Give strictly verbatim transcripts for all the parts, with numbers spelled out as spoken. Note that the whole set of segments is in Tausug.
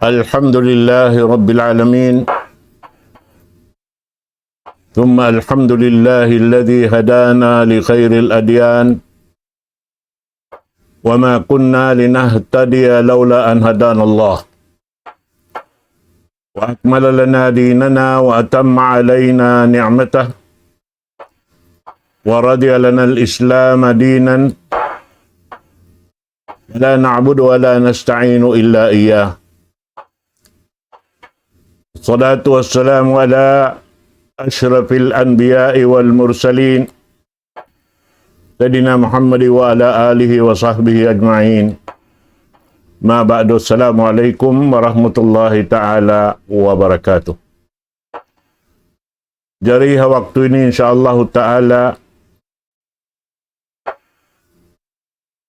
الحمد لله رب العالمين، ثم الحمد لله الذي هدانا لخير الأديان، وما كنا لنهتدي لولا أن هدانا الله، وأكمل لنا ديننا وأتم علينا نعمته، ورضي لنا الإسلام دينا، لا نعبد ولا نستعين إلا إياه. الصلاة والسلام على أشرف الأنبياء والمرسلين، سيدنا محمد وعلى آله وصحبه أجمعين. ما بعد، السلام عليكم ورحمة الله تعالى وبركاته. Jari ha waktu ini, insya Allahu ta'ala,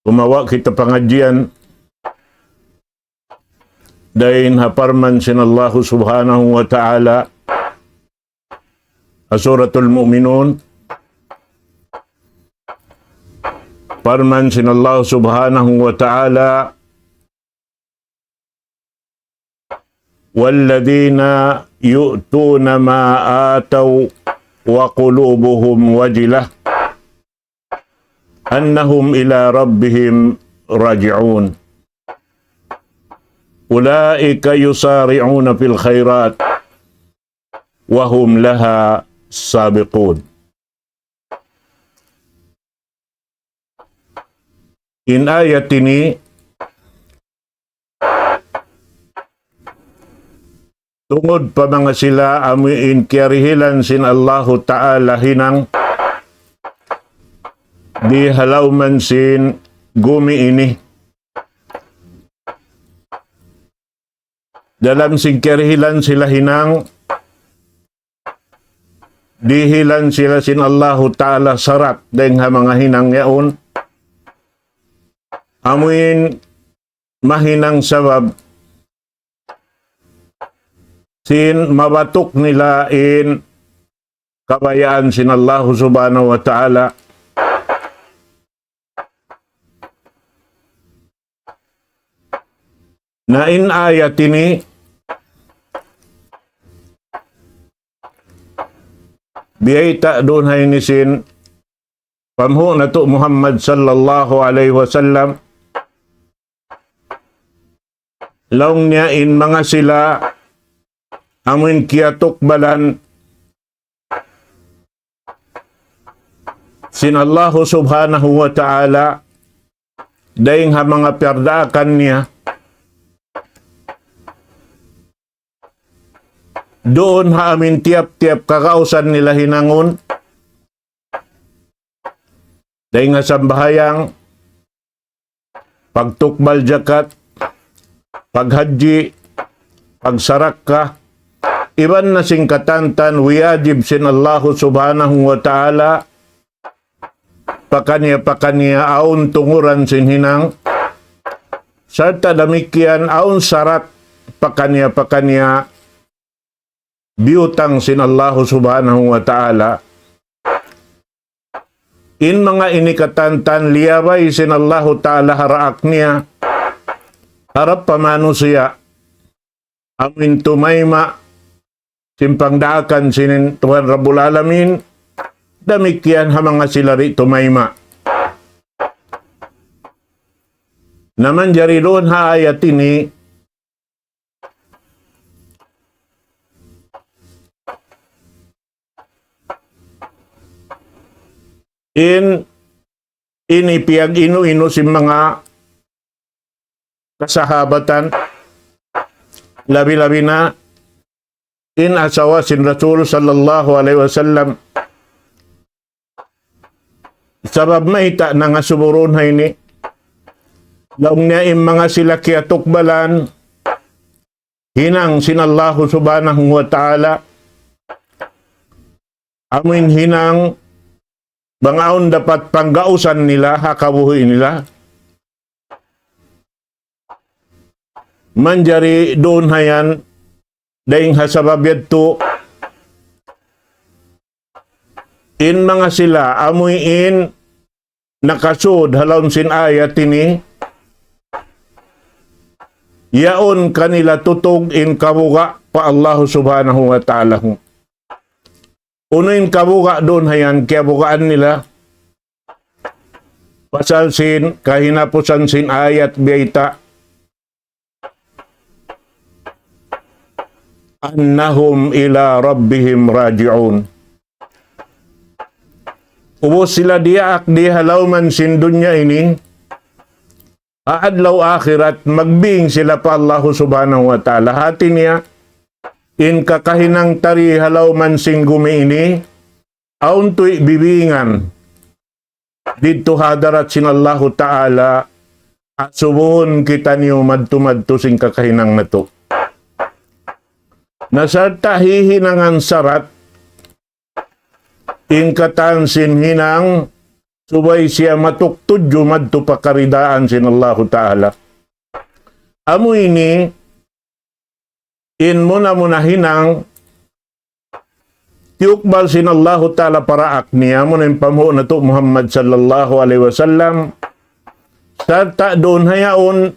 kumawa' kita pangadjian dayn ha parman sin Allahu subhanahu wa ta'ala ha Suratul Mu'minun. Parman sin Allahu subhanahu wa ta'ala, والذين يؤتون ما آتوا وقلوبهم وجلة أنهم إلى ربهم راجعون. أولئك يسارعون في الخيرات وهم لها سابقون. In ayat ini, tungud pa manga sila amu in kiyarihilan sin Allahu Ta'ala hinang di ha lawman sin gumi ini. Dalam sin kiyarihilan sila hinang, dihilan sila sin Allahu Ta'ala sarat dayn ha manga hinang yaun. Amuin mahinang sabab sin mabatuk nila in kabayaan sin Allahu Subhanahu wa Ta'ala. Na in ayat ini, biyayta' duun ha ini sin panghu' natu' Muhammad sallallahu alayhi wasallam, laung niya in manga sila amuin kiyatukbalan sin Allahu Subhanahu wa Ta'ala dayn ha manga piyardaakan niya, duun ha amuin tiyap-tiyap kagausan nila hinangun, dayn ha sambahayang, pagtukbal jakat, paghajji, pagsarakka, iban na sin katantan wiyajib sin Allahu Subhanahu wa Ta'ala, pakaniya-pakaniya awn tunguran sin hinang, sarta' damikkiyan awn sarat pakaniya-pakaniya biyutang sin Allahu Subhanahu wa Ta'ala. In manga ini katantan liyabay sin Allahu Ta'ala ha daak niya harap pa manusiya', amuin tumayma' sin pangdaakan sin Tuhan Rabbul Alamin, damikkiyan ha manga sila di' tumayma'. Na manjari duun ha ayat ini, in ini piyag-inu-inu sin manga kasahabatan, labi-labi na in asawa sin Rasul sallallahu alayhi wasallam. Sabab mayta' nangasubu duun ha ini, laung niya in manga sila kiyatukbalan hinang sin Allahu Subhanahu wa Ta'ala, amuin hinang bang awn dapat panggausan nila ha kabuhi' nila. Manjari duun ha yan, dayng ha sabab yadtu, in manga sila, amuin nakasud ha lawm sin ayat ini, yaun kanila tutug in kabuga' pa Allahu Subhanahu wa Ta'ala. Unu in kabuga' duun hayan, kiyabugaan nila? Pasal sin kahinapusan sin ayat biyayta', أنهم إلى ربهم راجعون. Ubus sila diyaak di ha lawm sin dunya ini, ha adlaw akhirat, magbing sila pa Allahu Subhanahu wa Ta'ala. Hati niya, in kakahinang ta di ha lawm sin gumi ini, awn tuud bibingan didtu ha hadarat sin Allahu Ta'ala, asubuhun kitaniyu madtu-madtu sin kakahinang natu'. Na sarta' hihinangan sarat in katan sin hinang subay siya matuk tudju madtu pa karidaan sin Allahu Ta'ala. Amu ini in muna-muna hinang tiyukbal sin Allahu Ta'ala pa daak niya, amuna in panghu' natu' Muhammad sallallahu alayhi wasallam, sarta' duun hayaun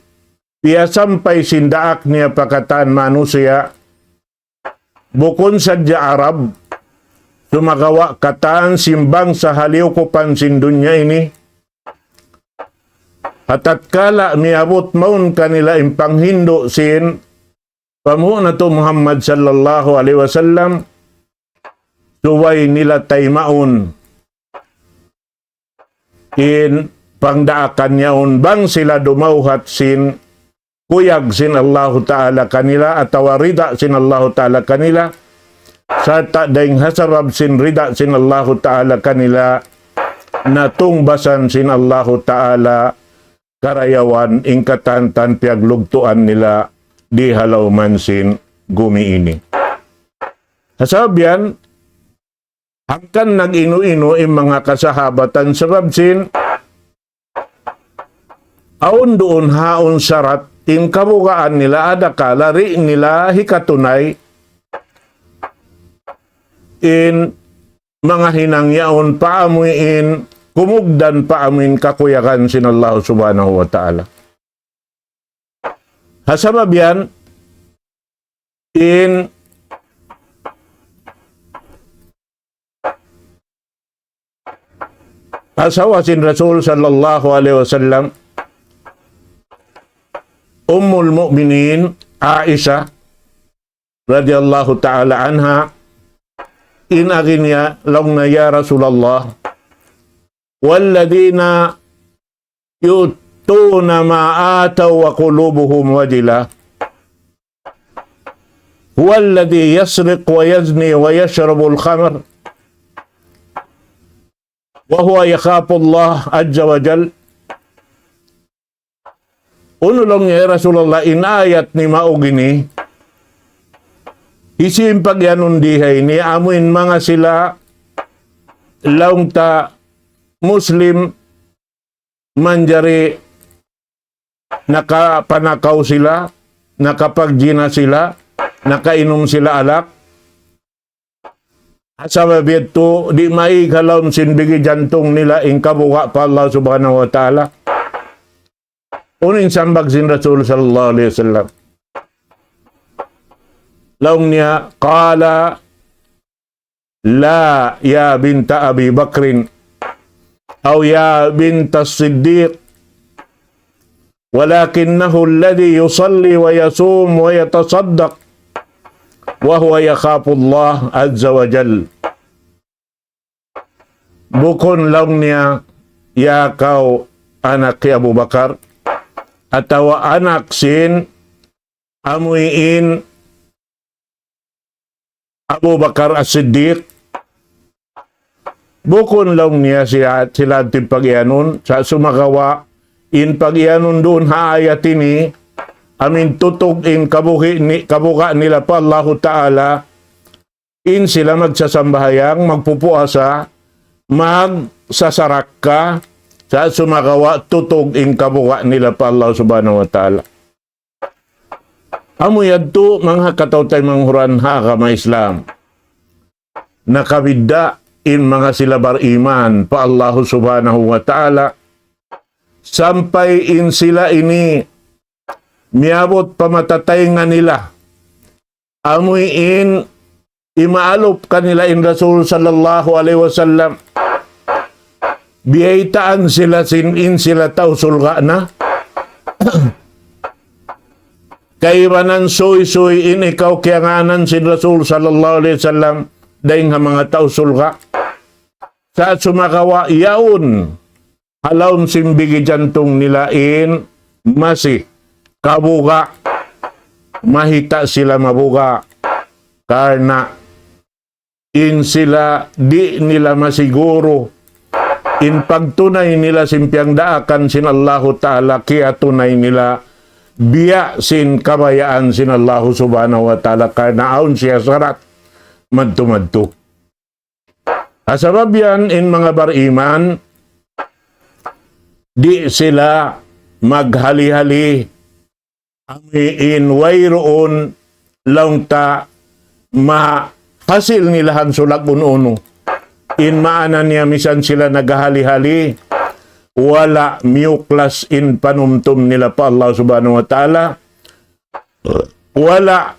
piyasampay sin daak niya pa katan manusiya', bukun sadja Arab, sumagawa' katan sin bangsa ha liyukupan sin dunya ini. Ha tatkala miyabut mawn kanila in panghindu' sin panghu' natu' Muhammad sallallahu alayhi wasallam, subay nila taymaun in pangdaakan yaun bang sila dumawhat sin kuyag sin Allahu Ta'ala kanila atawa rida sin Allahu Ta'ala kanila, sarta' dayng ha sabab sin rida sin Allahu Ta'ala kanila, natungbasan sin Allahu Ta'ala karayawan in katan-katan piyaglugtuan nila di ha lawm sin gumi ini. Ha sabab yan, hangkan nag-inu-inu in manga kasahabatan sabab sin awn duun haun sarat in kabugaan nila, adakala di' nila hikatunay in manga hinang yaun pa amuin kumugdan pa amuin kakuyagan sin Allah Subhanahu wa Ta'ala. Ha sabab yan, in asawa sin Rasul sallallahu alayhi wasallam, Ummul Mu'minin Aisha radiyallahu ta'ala anha, in agi niya, laung niya, "Ya Rasulullah, والذين يؤتون ما آتوا وقلوبهم وجلة هو الذي يسرق ويزني ويشرب الخمر وهو يخاف الله عز وجل." Unu laung niya, "Ya Rasulullah, in ayat ini maug ini, hisiyu in pagiyanun di ha ini, amuin manga sila laung ta Muslim manjari nakapanakaw sila, nakapagjina sila, nakainum sila alak. Sabab yadtu, di' maig ha lawm sin bigi jantung nila in kabuga' pa Allah Subhanahu wa Ta'ala." Unu in sambag sin Rasul sallallahu alayhi wasallam? Laung niya, قال: لا يا بنت أبي بكر أو يا بنت الصديق، ولكنه الذي يصلي ويصوم ويتصدق وهو يخاف الله عز وجل. Bukun laung niya, ya kaw anak hi Abu Bakar, atawa anak sin amuin Abu Bakar As-Siddiq, bukun laung niya siya, sila in pagiyanun, sa' sumagawa', in pagiyanun duun ha ayat ini, amuin tutug in kabuhi' ni, kabuga' nila pa Allahu Ta'ala, in sila magsasambahayang, magpupuasa, magsasarakka, sa' sumagawa' tutug in kabuga' nila pa Allah Subhanahu wa Ta'ala. Amu yadtu manga kataw-taymanghuran ha agama Islam. Nakabidda' in manga sila bariman pa Allahu Subhanahu wa Ta'ala, sampay in sila ini miyabut pa mata taynga nila. Amuin imaalup kanila in Rasul sallallahu alayhi wasallam. Biyaytaan sila sin in sila tau surga' na. Kaibanan suysuy in ikaw kiyangānan sin Rasul sallallahu alayhi wasallam dayn ha manga tau surga'. Sa' sumagawa' yaun ha lawm sin bigi jantung nila in masi kabuga', mahita' sila mabuga', karna' in sila di' nila masiguru in pagtunay nila sin piyangdaakan sin Allahu Ta'ala, kiyatunay nila biya' sin kabayaan sin Allahu Subhanahu wa Ta'ala, karna' awn siya sarat madtu-madtu. Ha sabab yan in manga bariman, di' sila maghali-hali, amuin wayruun laung ta mahasil nila hansulag unu-unu. In maana niya misan sila naghali-hali, wala' miyuklas in panumtum nila pa Allah Subhanahu wa Ta'ala, wala'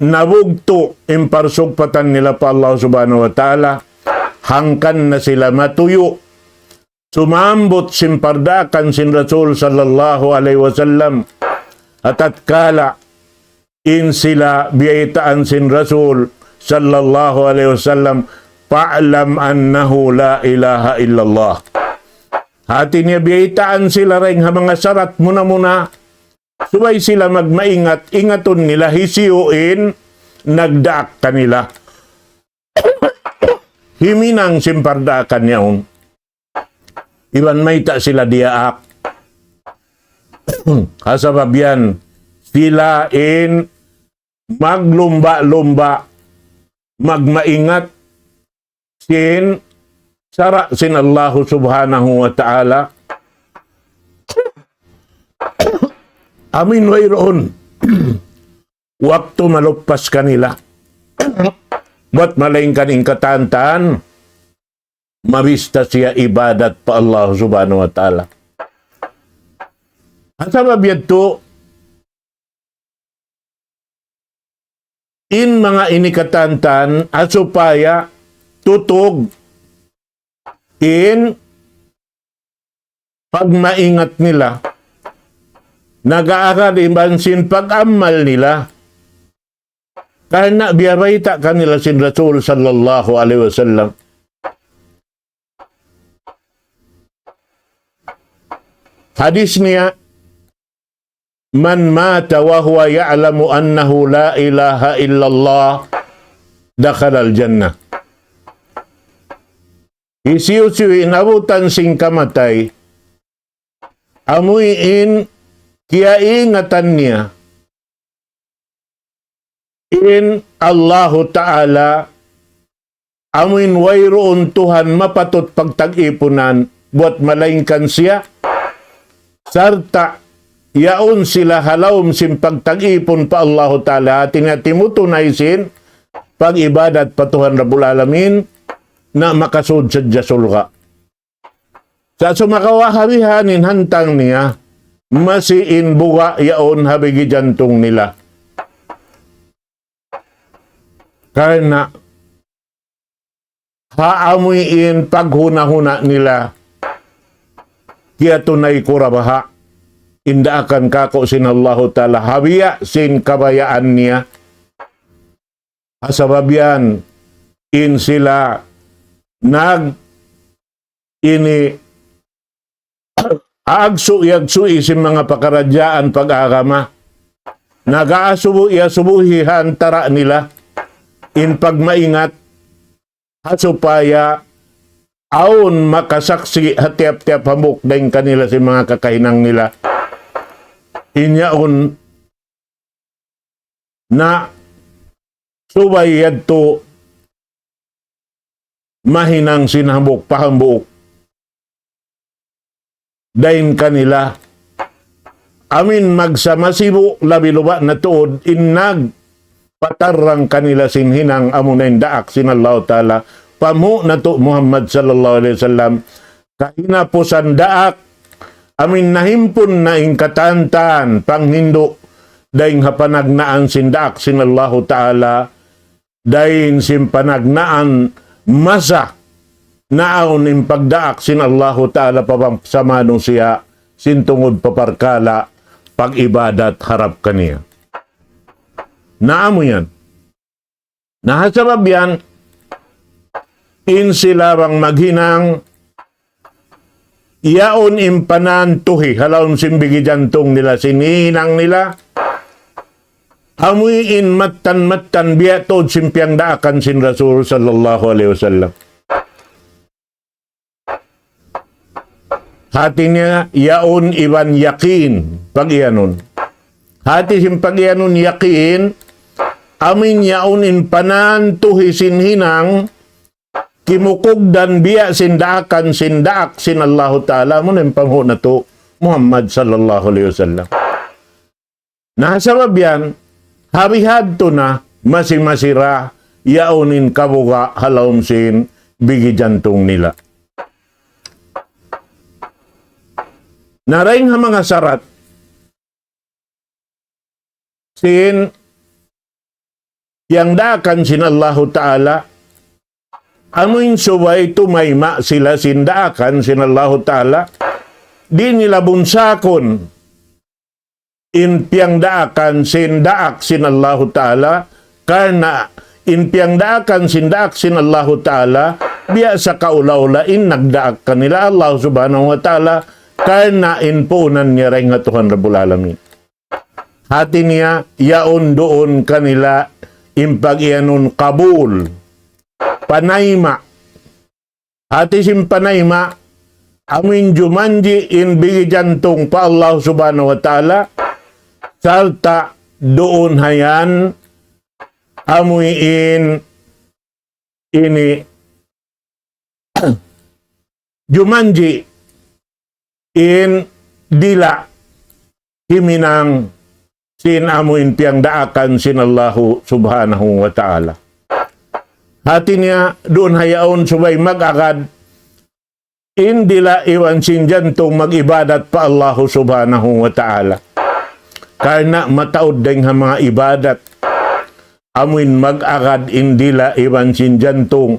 nabugtu' in parsugpatan nila pa Allah Subhanahu wa Ta'ala, hangkan na sila matuyu', sumambut sin pardaakan sin Rasul sallallahu alayhi wasallam, ha tatkala in sila biyaytaan sin Rasul sallallahu alayhi wasallam, فاعلم أنه لا إله إلا الله. Hati niya biyaytaan sila dayn ha manga sarat muna-muna, subay sila magmaingat, ingatun nila hisiyu in nagdaak kanila. Himinang sin pardaakan yaun. Iban mayta' sila diyaak. Ha sabab yan, sila in maglumba-lumba, magmaingat sin sara' sin Allahu Subhanahu wa Ta'ala. Amin wayruun waktu maluppas kanila. Buat malaingkan in katan-katan, mabista siya ibadat pa Allah Subhanahu wa Ta'ala. Ha sabab yadtu, in manga ini katan-katan, ha supaya tutug in pagmaingat nila, nag-aagad iban sin pag-amal nila. Karna' biyabayta' kanila sin Rasul sallallahu alayhi wasallam. Hadis niya, من مات وهو يعلم أنه لا إله إلا الله دخل الجنة. Hisiyu-siyu in abutan sin kamatay, amuin kiyaingatan niya in Allahu Ta'ala, amuin wayruun Tuhan mapatut pagtag-ipunan buat malaingkan siya, sarta' yaun sila ha lawm sin pagtag-ipun pa Allahu Ta'ala, hati niya timutunay sin pag-ibadat pa Tuhan Rabbul Alamin, na makasud sadja surga'. Sa' sumagawa' ha bihaini in hantang niya, masi in buga' yaun ha bigi jantung nila. Karna' ha amuin paghuna-huna nila, kiyatunay ku ra baha' in daakan kāku' sin Allahu Ta'ala, ha biya' sin kabayaan niya. Ha sabab yan, in sila nag-, ini, aagsu'-agsu'i sin manga pakaradjaan pag-agama. Nag-aasubu-asubuhi ha antara' nila in pagmaingat, ha supaya awn makasaksi' ha tiyap-tiyap hambuuk dayn kanila sin manga kakahinang nila. In yaun na subay yadtu mahinang sin hambuuk pa hambuuk dayn kanila. Amuin magsama sibu' labi luba' na tuud in nagpatarrang kanila sin hinang amuna in daak sin Allahu Ta'ala pa mu natu' Muhammad sallallahu alayhi wasallam. Kahinapusan daak, amuin nahimpun na in katan-katan panghindu' dayn ha panagnaan sin daak sin Allahu Ta'ala, dayn sin panagnaan masa naawn in pagdaak sin Allahu Ta'ala pa bangsa manusiya' sin tungud pa parkala' pag-ibadat harap kaniya. Na amu yan. Na ha sabab yan, in sila bang maghinang, yaun in panantuhi, ha lawm sin bigi jantung nila, sin hinang nila, amuin mattan-mattan biya' tuud sin piyangdaakan sin Rasul sallallahu alayhi wasallam. Hati niya yaun iban yakin, pag-iyanun. Hati sin pag-iyanun yakin, amuin yaun in panantuhi sin hinang, kimukugdan biya' sin daakan, sin daak sin Allahu Ta'ala, amu na in panghu' natu' Muhammad sallallahu alayhi wasallam. Na ha sabab yan, ha bihadtu na masi-masi ra yaun in kabuga' ha lawm sin bigi jantung nila. Na dayn ha manga sarat sin piyangdaakan sin Allahu Ta'ala, amuin subay tumayma' sila sin daakan sin Allahu Ta'ala, di' nila bunsakun in piyangdaakan sin daak sin Allahu Ta'ala, karna' in piyangdaakan sin daak sin Allahu Ta'ala, biya' sa kaula-ula in nagdaak kanila Allah Subhanahu wa Ta'ala, karna' in puunan niya dayn ha Tuhan Rabbul Alamin. Hati niya, yaun duun kanila in pag-iyanun qabul, panayma'. Hati sin panayma', amuin jumanji' in bigi jantung pa Allah Subhanahu wa Ta'ala, sarta' duun ha yan, amuin ini jumanji' in dila' himinang sin amuin piyangdaakan sin Allahu Subhanahu wa Ta'ala. Hati niya, duun ha yaun subay mag-agad in dila' iban sin jantung mag-ibadat pa Allahu Subhanahu wa Ta'ala. Karna' mataud dayn ha manga ibadat, amuin mag-agad in dila' iban sin jantung,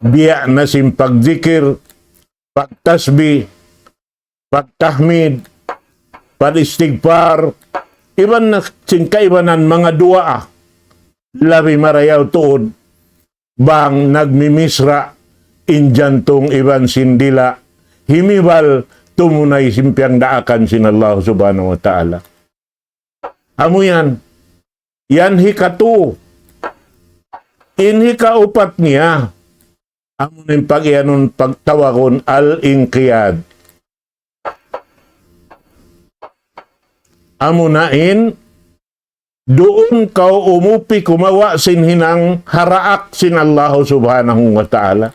biya' na sin pagdikir, pagtasbih, pagtahmid, pag-istigfar, iban na sin kaibanan manga duwaa, labi marayaw tuud bang nagmimisra' in jantung iban sin dila', himibal tumunay sin piyangdaakan sin Allah Subhanahu wa Ta'ala. Amu yan. Yan hikatu. In hikaupat niya, amu na in pag-iyanun, pagtawagun al-inqiyad. Amu na in duun kaw umupi kumawa' sin hinang ha daak sin Allahu Subhanahu wa Ta'ala.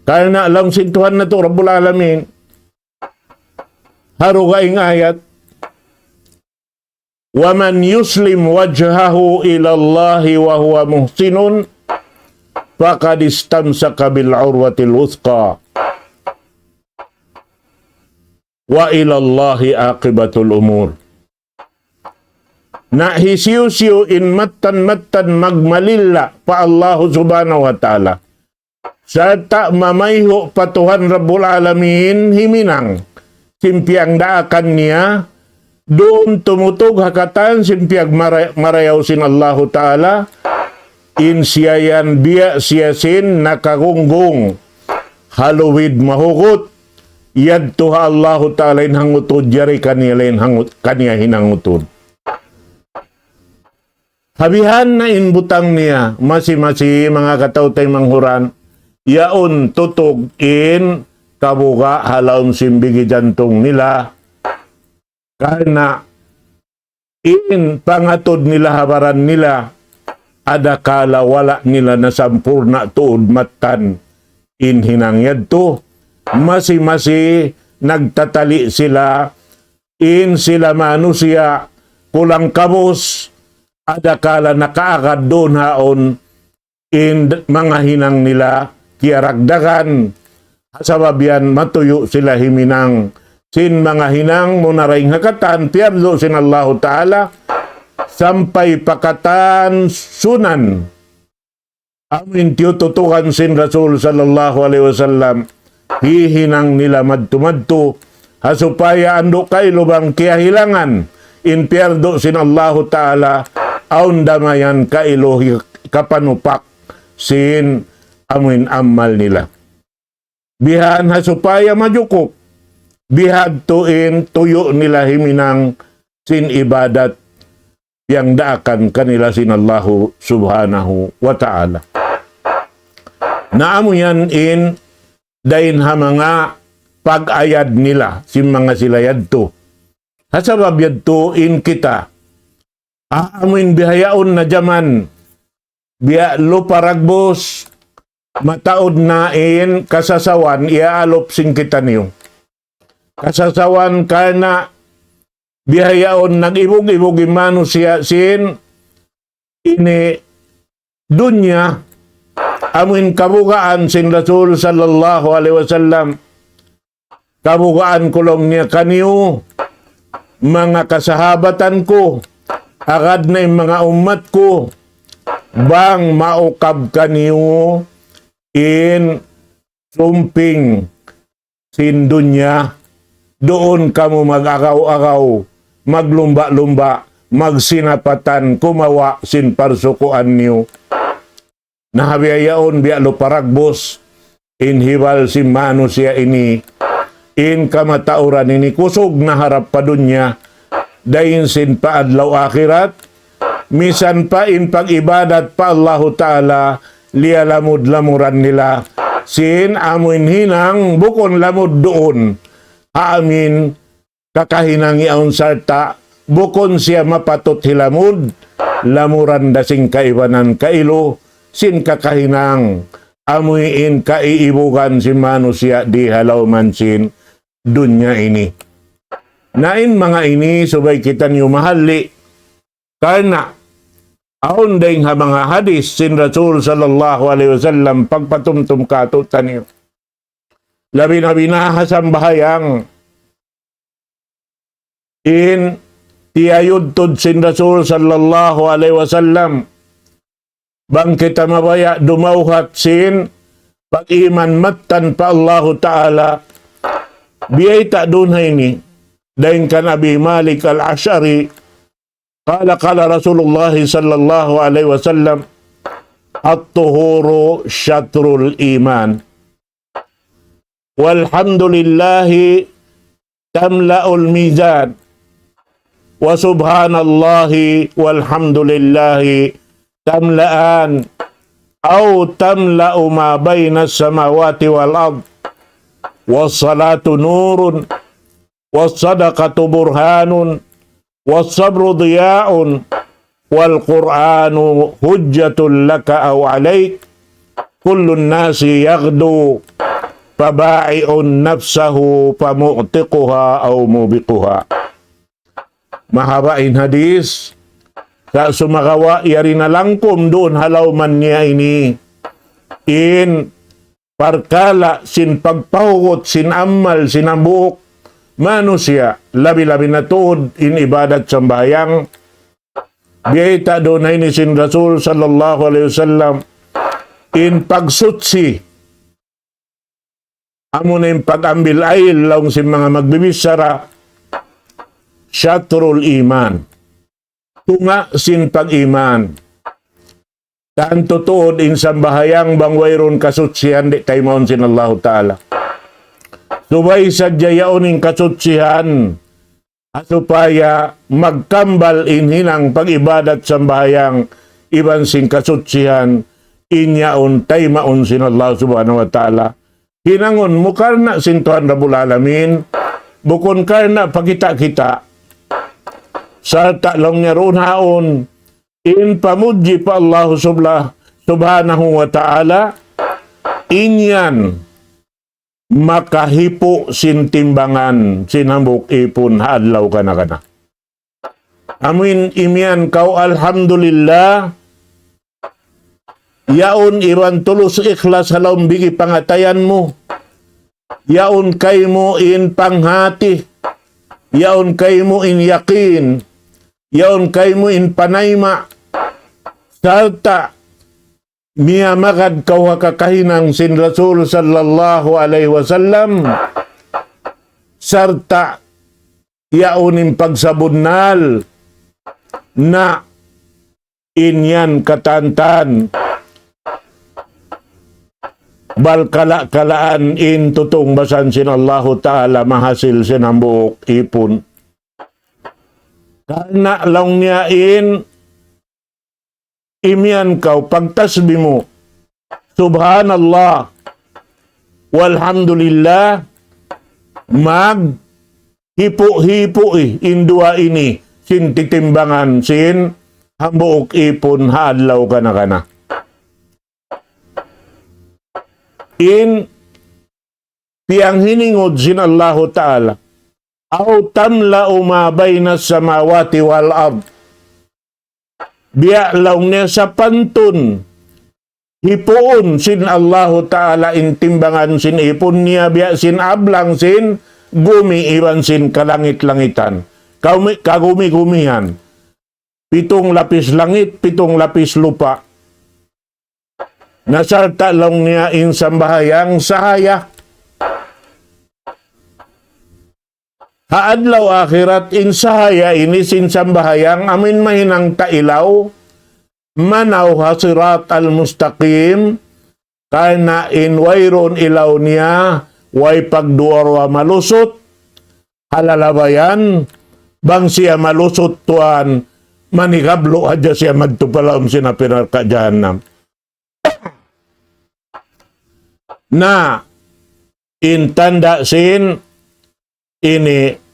Karna' laung sin Tuhan natu' Rabbul Alamin, ha dugaing ayat, ومن يسلم وجهه إلى الله وهو محسن فقد استمسك بالعروة الوثقى وإلى الله عاقبة الأمور. Na hisiyu-siyu in mattan-mattan magmalilla pa Allahu Subhanahu wa Ta'ala, sarta' mamayhu' pa Tuhan Rabbul Alamin himinang sin piyangdaakan niya, duun tumutug ha katan sin piyagmara-, marayaw sin Allahu Ta'ala, in siya yan biya' siya sin nakagunggung ha luwid mahugut, yadtu ha Allahu Ta'ala in hangutud, jari kaniya lain hangut-, kaniya hinangutud. Ha bihan na in butang niya, masi-masi manga kataw-taymanghuran, yaun tutug in kabuga' ha lawm sin bigi jantung nila. Karna' in pangatud nila ha baran nila, adakala wala' nila nasampurna' tuud mattan in hinang yadtu, masi-masi nagtatali' sila, in sila manusiya' kulang kabus, adakala nakaagad duun haun in d-, manga hinang nila kiyaragdagan, ha sabab yan matuyu' sila himinang sin manga hinang mu na dayn ha katan piyardu sin Allahu Ta'ala, sampay pa katan sunan. Amu in tiyututukan sin Rasul sallallahu alayhi wasallam, hihinang nila madtu-madtu, ha supaya andu' kailu bang kiyahilangan in piyardu sin Allahu Ta'ala, awn da mayan kailu hi-, kapanupak sin amu in amal nila. Bihan ha supaya majukup. Bihadtu in tuyu' nila himinang sin ibadat yang daakan kanila sin Allahu Subhanahu wa Ta'ala. Na amu yan in dayn ha manga pag-ayad nila sin manga sila yadtu. Ha sabab yadtu in kita, amu in bihaun na jaman, biya' lupa dagbus, mataud na in kasasawan iyaalup sin kitaniyu. Kasasawan karna' bihaun nag-ibug-ibug in manusiya' sin ini dunya, amu in kabugaan sin Rasul sallallahu alayhi wasallam. Kabugaan ku laung niya kaniyu, manga kasahabatan ku, agad na in manga ummat ku, bang maukab kaniyu in sumping sin dunya, duun kamu mag-agaw-agaw, maglumba'-lumba', magsinapatan, kumawa' sin parsukuan niyu. Na ha bihaun biya' lupa dagbus, in hibal sin manusiya' ini, in kamatauran ini kusug na harap pa dunya, dayn sin pa adlaw akhirat, misan pa in pag-ibadat pa Allahu Ta'ala, liyalamud-lamuran nila, sin amu in hinang bukun lamud duun, ha amu in kakahinang yaun sarta' bukun siya mapatut hilamud, lamuran da sin kaibanan kailu sin kakahinang, amu in kaiibugan sin manusiya' di ha lawm sin dunya ini. Na in manga ini subay kitaniyu mahalli', karna' awn dayn ha manga hadis sin Rasul sallallahu alayhi wasallam pagpatumtum kātu'niyu. Labi-labi na ha sambahayang. In tiyayud tuud sin Rasul sallallahu alayhi wasallam. Bang kita mabaya' dumawhat sin pag-iman mattan pa Allahu Ta'ala. Biyayta' duun ha ini. Dayn kan Abi Malik Al-Ash'ari. قال قال رسول الله صلى الله عليه وسلم: الطهور شطر الإيمان. والحمد لله تملأ الميزان. وسبحان الله والحمد لله تملأان أو تملأ ما بين السماوات والأرض. والصلاة نور والصدقة برهان والصبر ضياء والقرآن حجة لك أو عليك. كل الناس يغدو فبائع نفسه فمعتقها أو موبقها. Mahaba' in hadis, sa' sumagawa' yari na langkum duun ha lawm niya ini. In parkala' sin pagpahugut sin amal sin hambuuk manusiya', labi-labi na tuud in ibadat sambahayang. Biyayta' duun ha ini sin Rasul sallallahu alayhi wasallam, in pagsuchi, amu na in pag-ambil ayl laung sin manga magbibichara, شطر الإيمان. Tunga' sin pag-iman. Tantu tuud in sambahayang bang wayruun kasuchihan di' taymaun sin Allahu Ta'ala. Subay sadja yaun in kasuchihan, ha supaya magkambal in hinang pag-ibadat sambahayang iban sin kasuchihan, in yaun taymaun sin Allah Subhanahu wa Ta'ala. Hinangun mu karna' sin Tuhan Rabbul Alamin, bukun karna' pa kita'-kita'. Sarta' laung niya duun haun, in pamudji pa Allahu Subla-, Subhanahu wa Ta'ala, in yan makahipu' sin timbangan sin hambuuk īpun ha adlaw kana-kana. Amu in imiyan kaw alhamdulillah, yaun iban tulus ikhlas ha lawm bigi pangatayan mu. yaun kaymu in panghati, yaun kaymu in yakin, yaun kaymu in panayma', sarta' miyamagad kaw ha kakahinang sin Rasul sallallahu alayhi wasallam, sarta' yaun in pagsabunnal na in yan katantan, bal kala-kalaan in tutungbasan sin Allahu Ta'ala mahasil sin hambuuk ipun. Karna' laung niya in imiyan kaw pagtasbih mu, Subhanallah, walhamdulillah, maghipu'-hipu' in duwa ini sin titimbangan sin hambuuk ipun ha adlaw kana-kana. In piyanghiningud sin Allahu Ta'ala, أو تملأ ما بين السماوات والأرض. Biya' laung niya sapantun hipuun sin Allahu Ta'ala in timbangan sin ipun niya biya' sin ablang sin gumi iban sin kalangit-langitan. Kagumi-, kagumi-gumihan. Pitung lapis langit, pitung lapis lupa'. Na sarta' laung niya in sambahayang sahaya. Ha adlaw akhirat in sahaya ini sin sambahayang amuin mahinang tailaw, manaw ha sirat al-mustaqim, karna' in wayruun ilaw niya, way pagduwa-ruwa malusut, ha lalabayan, bang siya malusut tuwan, manigablu' hadja siya madtu pa lawm sin api narka' jahannam. Na, in tanda' sin ini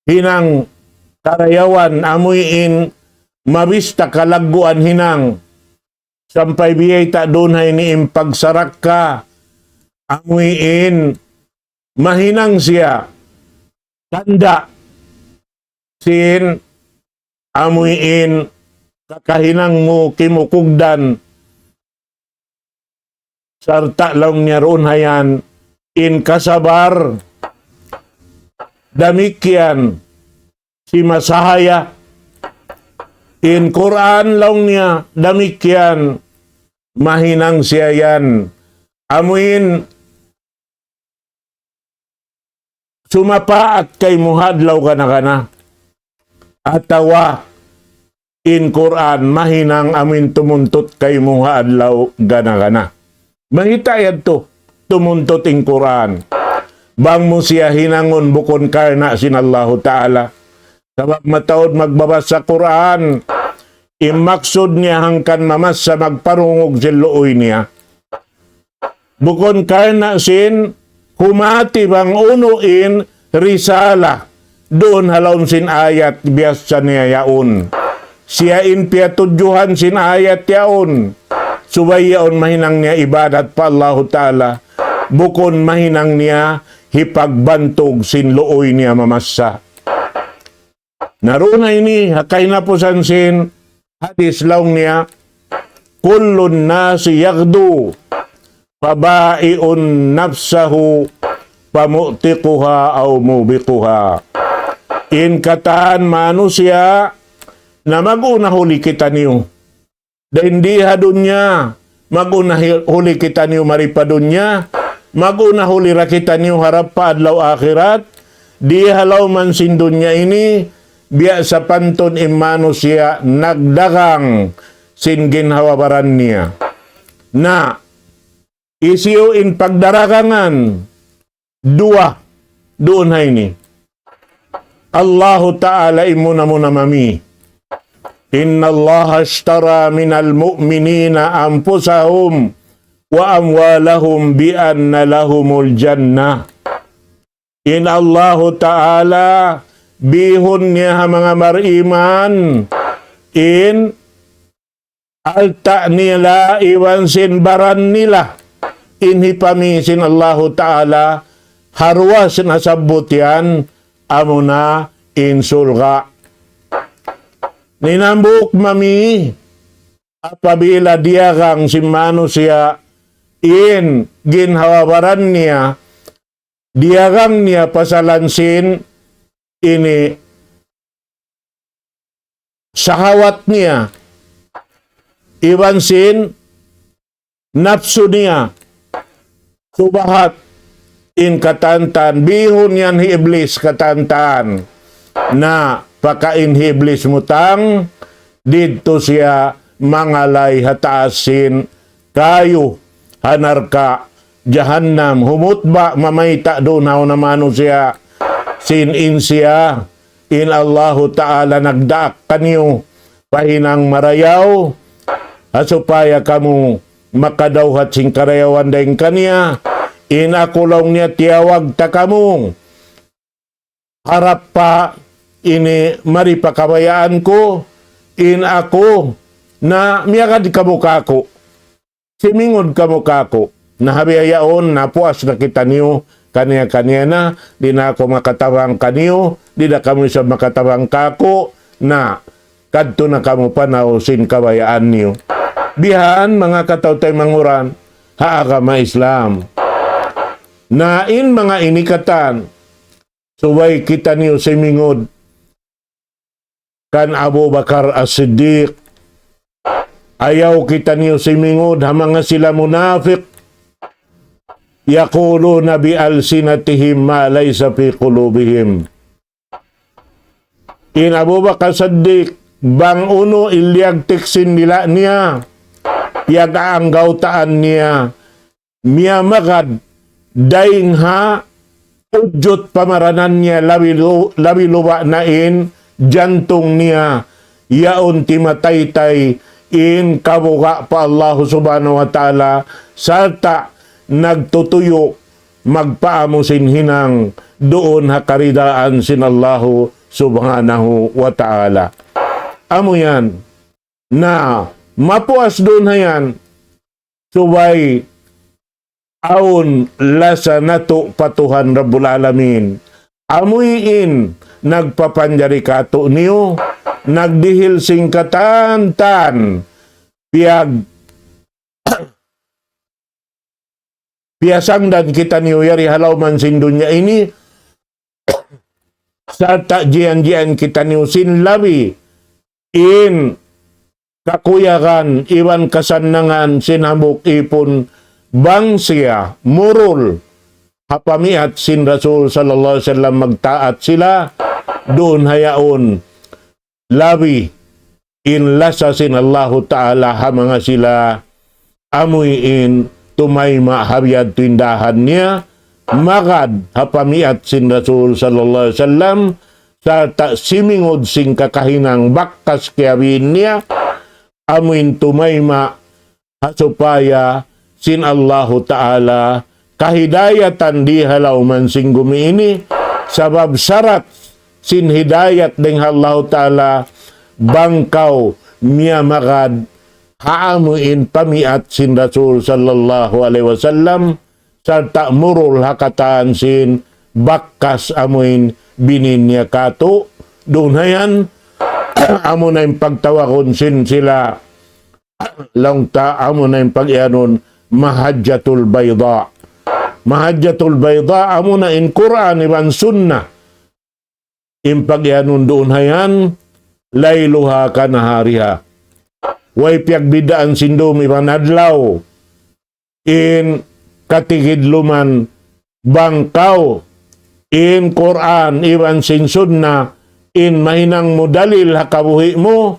hinang karayawan amuin mabista kalagguan hinang sampay biyayta' duun ha ini in pagsarakka amuin mahinang siya tanda' sin amuin kakahinang mu kimukugdan sarta' laung niya duun ha yan in kasabar damikkiyan si masahaya in Qur'an laung niya damikkiyan mahinang siya yan amuin sumapaat kaymu ha adlaw gana-gana. Atawa in Qur'an mahinang amuin tumuntut kaymu ha adlaw gana-gana. Mayta' yadtu tumuntut in Qur'an. Bang mu siya hinangun bukun karna' sin Allahu Ta'ala. Sabab mataud magbabasa Qur'an, in maksud niya hangkan mamassa magparungug sin luuy niya. Bukun karna' sin humati bang unu in risala duun ha lawm sin ayat biyassa niya yaun. Siya in piyatudjuhan sin ayat yaun. Subay yaun mahinang niya ibadat pa Allahu Ta'ala. Bukun mahinang niya hipagbantug sin luuy niya mamassa. Na duun ha ini, ha kahinapusan sin hadis laung niya, كل الناس يغدو فبائع نفسه فمعتقها أو موبقها. In katan manusiya' na mag-una huli kitaniyu. Dayn di ha dunya, mag-una hi-, huli kitaniyu mari pa dunya, mag-una huli ra kitaniyu harap pa adlaw akhirat, di ha lawm sin dunya ini, biya' sapantun in manusiya' nagdagang sin ginhawa-baran niya. Na, hisiyu in pagdaragangan, duwa, duun ha ini. Allahu Ta'ala in muna-muna mami. إن الله اشترى من المؤمنين أنفسهم وأموالهم بأن لهم الجنة. In Allahu Ta'ala bihun niya ha manga bariman in alta' nila iban sin baran nila in hipamī sin Allahu Ta'ala ha duwa sin nasabbut yan amuna in surga'. In hambuuk mami apabila diyagang sin manusiya' in ginhawa-baran niya, diyagang niya pasalan sin ini sahawat niya, iban sin napsu niya, subahat in katan-katan, bihun yan hi Iblis katan-katan. Na pakain hi Iblis mutang, didtu siya mangalay ha taas sin kayu, ha narka' jahannam, humutba' mamayta' duun ha unu manusiya', sin in siya, in Allahu Ta'ala nagdaak kaniyu pa hinang marayaw, ha supaya kamu makadawhat sin karayawan dayn kaniya. In aku laung niya tiyawag ta kamu harap pa ini mari pa kabayaan ku, in aku na miyagad kamu kāku'. Simingud kamu kāku'. Na ha bihaun, na puas na kitaniyu, kaniya-kaniya na, di' na aku makatabang kaniyu, di' na kamu isab makatabang kāku', na kadtu na kamu panaw sin kabayaan niyu. Bihan manga kataw-taymanghuran ha agama Islam. Na in manga ini katan, subay kitaniyu simingud kan Abu Bakar As-Siddiq. Ayaw kitaniyu simingud ha manga sila munafik. يقولون بألسنتهم ما ليس في قلوبهم. In Abu Bakar Siddiq, bang unu in liyagtik sin dila' niya, piyag-aanggawtaan niya, miyamagad dayn ha ujut pamaranan niya, labi lu-, labi luba' na in jantung niya, yaun timataytay in kabuga' pa Allahu Subhanahu wa Ta'ala, sarta' nagtutuyu' magpaamu sin hinang duun ha karidaan sin Allahu Subhanahu wa Ta'ala. Amu yan. Na mapuas duun ha yan, subay awn lasa natu' pa Tuhan Rabbul Alamin. Amuin nagpapanjari kātu'niyu, nagdihil sin katan-katan, piyag-, piyasangdan kitaniyu yari ha lawm sin dunya ini, sarta' jiyan-jiyan kitaniyu sin labi in kakuyagan iban kasannangan sin hambuuk īpun bang siya murul ha pamiat sin Rasul sallallahu alayhi wasallam, magtaat sila, duun ha yaun labi in lasa sin Allahu Ta'ala ha manga sila, amuin tumayma' ha biya' ha yadtu in dahan niya, magad ha pamiat sin Rasul sallallahu alayhi wasallam, sarta' simingud sin kakahinang bakas kiyabiin niya, amuin tumayma' ha supaya sin Allahu Ta'ala kahidayatan di ha lawm sin gumi ini, sabab sarat sin hidayat dayn ha Allahu Ta'ala, bang kaw miyamagad ha amuin pamiat sin Rasul sallallahu alayhi wasallam, sarta' murul ha katan sin bakas amuin binin niya kātu', duun ha yan, amu na in pagtawagun sin sila, laung ta amu na in pag-iyanun Mahajjatul Bayda. Mahajjatul Bayda, amu na in Qur'an iban Sunnah. In pag-iyanun duun ha yan, ليلها كنهارها. Way piyagbidaan sin dum iban adlaw. In katigidluman bang kaw, in Qur'an iban sin Sunnah, in mahinang mu dalil ha kabuhi' mu,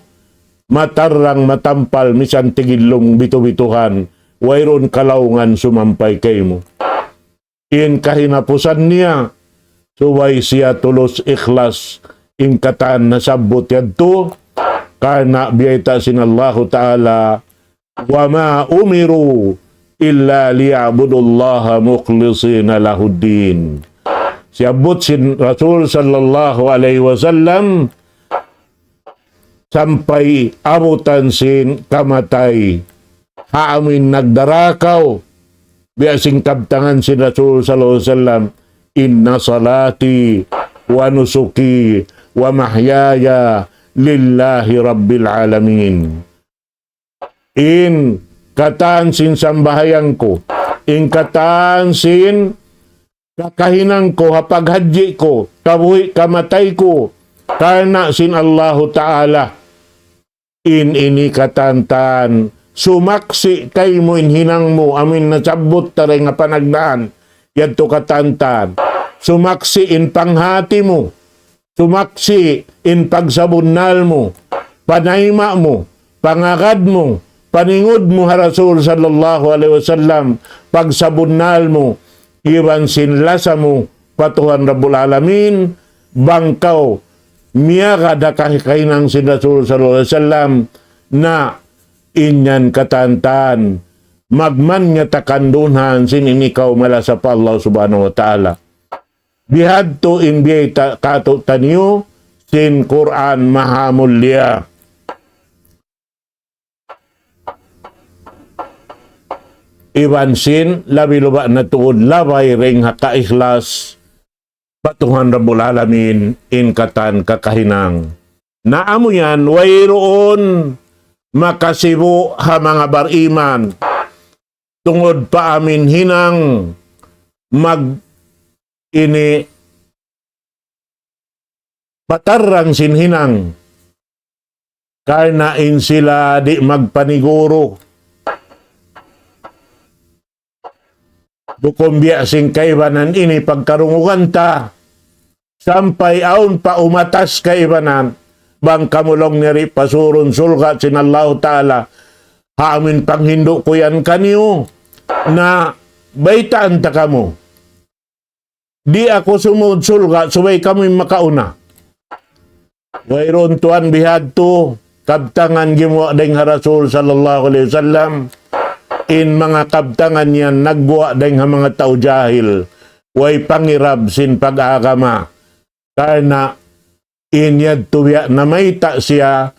matarrang matampal misan tigidlum bitu'-bituhan, wayruun kalaungan sumampay kaymu. In kahinapusan niya, subay siya tulus ikhlas in katan nasabbut yadtu, karna' biyayta' sin Allahu Ta'ala, وما أمروا إلا ليعبدوا الله مخلصين له الدين. Siyabbut sin Rasul sallallahu alayhi wasallam, sampay abutan sin kamatay. Ha amuin nagdarakaw, biya' sin kabtangan sin Rasul sallallahu alayhi wasallam, إن صلاتي ونسكي ومحياي لله رب العالمين. In katan sin sambahayang ku, in katan sin kakahinang ku ha paghajji ku, kabuhi' kamatay ku, karna' sin Allahu Ta'ala. In ini katantan, sumaksi' kaymu in hinang mu, amu in nasabbut ta dayn ha panagnaan, yadtu katantan. Sumaksi' in panghati mu, sumaksi' in pagsabunnal mu, panayma' mu, pangagad mu, paningud mu ha Rasul sallallahu alayhi wasallam, pagsabunnal mu, iban sin lasa mu pa Tuhan Rabbul Alamin, bang kaw miyagad ha kakahinang sin Rasul sallallahu alayhi wasallam, na in yan katantan, magman nga takandunan sin ini kaw malasa pa Allah Subhanahu wa Ta'ala. Bihadtu in biyayta' kātu'niyu sin Qur'an mahamulliya. Iban sin labi-labi na tuud labay dayn ha kaikhlas pa Tuhan Rabbul Alamin in katan kakahinang. Na amu yan, wayruun makasibu' ha manga bariman tungud pa amu in hinang mag ini patarrang sin hinang. Karna' in sila di' magpaniguru. Bukun biya' sin kaibanan ini pagkarungugan ta. Sampay awn pa umatas kaibanan. Bang kamu laung niya di' pasurun surga' sin Allahu Ta'ala. Ha amu in panghindu' ku yan kaniyu. Na baytaan ta kamu. Di' aku sumud surga', subay kamu in makauna. Wayruun tuwan bihadtu, kabtangan gimuwa' dayn ha Rasul sallallahu alayhi wasallam, in manga kabtangan yan nagguwa' dayn ha manga tau jahil, way pangirab sin pag-agama. Karna' in yadtu biya' namayta' siya,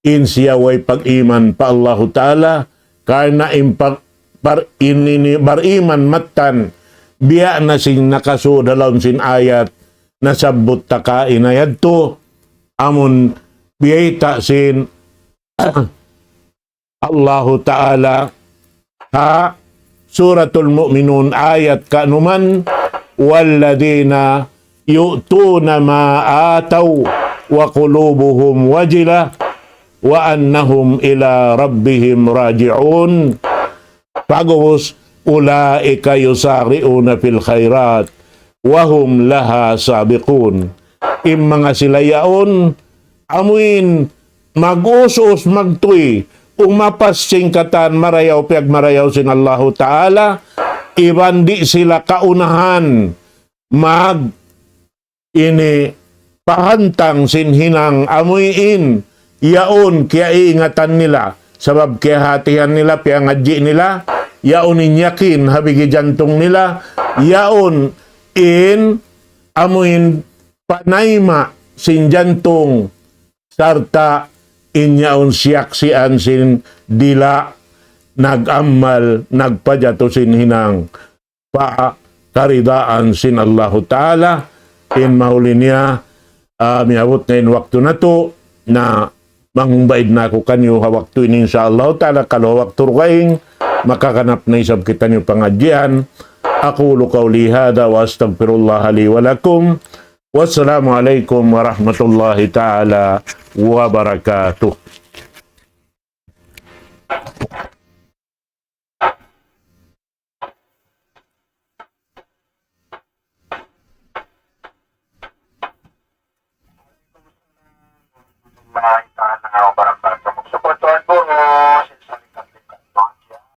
in siya way pag-iman pa Allahu Ta'ala, karna' in pag-, par-, in ini bariman mattan, biya' na sin nakasud ha lawm sin ayat, nasabbut ta kaina yadtu, amun biyayta' sin Allahu Ta'ala ha Suratul Mu'minun ayat kanuman, والذين يؤتون ما آتوا وقلوبهم وجلة وأنهم إلى ربهم راجعون. Pag'ubus, أولئك يسارعون في الخيرات وهم لها سابقون. In manga sila yaun, amuin mag-us-us magtuy, umapas sin katan marayaw piyagmarayaw sin Allahu Ta'ala, iban di' sila kaunahan mag ini pahantang sin hinang amuin, yaun kiyaiingatan nila, sabab kiyahatihan nila, piyangadji' nila, yaun in yakin ha bigi jantung nila, yaun in amuin panayma' sin jantung, sarta' in yaun siyaksian sin dila' nag-amal, nagpajatu sin hinang pa karidaan sin Allahu Ta'ala. In mahuli niya, ah, miyabut na in waktu natu', na mangbaid na aku kaniyu ha waktu ini, insya Allah Ta'ala, kalu waktu dugaing, makaganap na isab kitaniyu pangadjian. أقول قولي هذا وأستغفر الله لي ولكم. والسلام عليكم ورحمة الله تعالى وبركاته.